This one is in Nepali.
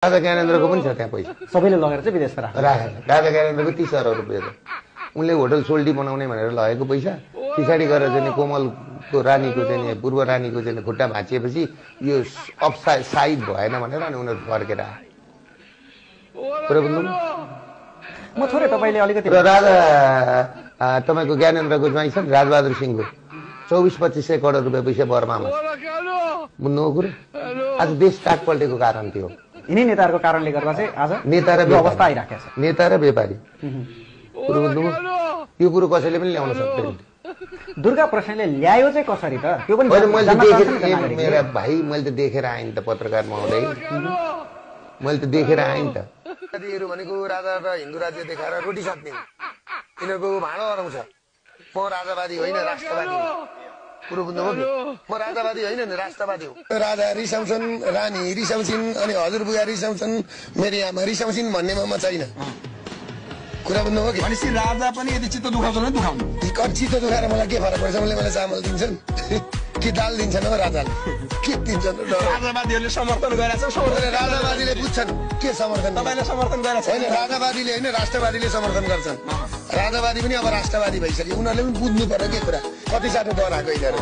राजा ज्ञानेन्द्रको पनि छ त्यहाँ पैसा सबैले लगेर चाहिँ विदेशमा राखेन। राजा ज्ञानेन्द्रको 30 अर्ब रुपियाँ त उनले होटल सोल्टी बनाउने भनेर लगेको पैसा पछाडि गएर चाहिँ कोमलको रानीको चाहिँ पूर्व रानीको चाहिँ खुट्टा भाँचिएपछि यो साइड भएन भनेर अनि उनीहरू फर्केर आए। कुरा बुझ्नु? म थोरै तपाईले अलिकति र राजा तपाईँको ज्ञानेन्द्रको ज्वाइँ छ राजबहादुर सिंहको 24-2500 करोड रुपियाँ पैसा बर्मामा बुझ्नु हो कुरो? आज देश काट पल्टेको कारण थियो। यिनै नेताहरूको कारणले गर्दा चाहिँ आज नेता र अवस्था आइराखेको छ। नेता र व्यापारी कुरो बुझ्नु? यो कुरो कसैले पनि ल्याउन सक्दैन। दुर्गा प्रसादले ल्यायो चाहिँ कसरी त? त्यो पनि मेरा भाइ मैले त देखेर आएँ नि त पत्रकार महोदय, मैले त देखेर आएँ नि त। भनेको राजा र हिन्दू राज्य देखाएर रोटी सक्ने यिनीहरूको भाँडो हराउँछ। म राजावादी होइन राष्ट्रवादी हो। कुरो बुझ्नुभयो कि म राजावादी होइन नि राष्ट्रवादी हो। राजा रिसाउँछन्, रानी रिसाउँछिन्, अनि हजुरबुवा रिसाउँछन्, मेरी आमा रिसाउँछिन् भन्नेमा म छैन। कुरा बुझ्नुभयो कि? भनेपछि राजा पनि यदि चित्त दुखाउँछन् भने दुखाउनु। चित्त दुखाएर मलाई के फरक पर्छ? उसले मलाई चामल दिन्छन् कि दाल दिन्छन् हो राजाले? के दिन्छन्? राजावादीहरूले समर्थन गरेछ। राजावादीले बुझ्छन् के समर्थन? तपाईँले समर्थन गरेछ होइन? राजावादीले होइन राष्ट्रवादीले समर्थन गर्छन्। राजावादी पनि अब राष्ट्रवादी भइसक्यो। उनीहरूले पनि बुझ्नु पर्यो के कुरा कति साह्रो डराएको यिनीहरू।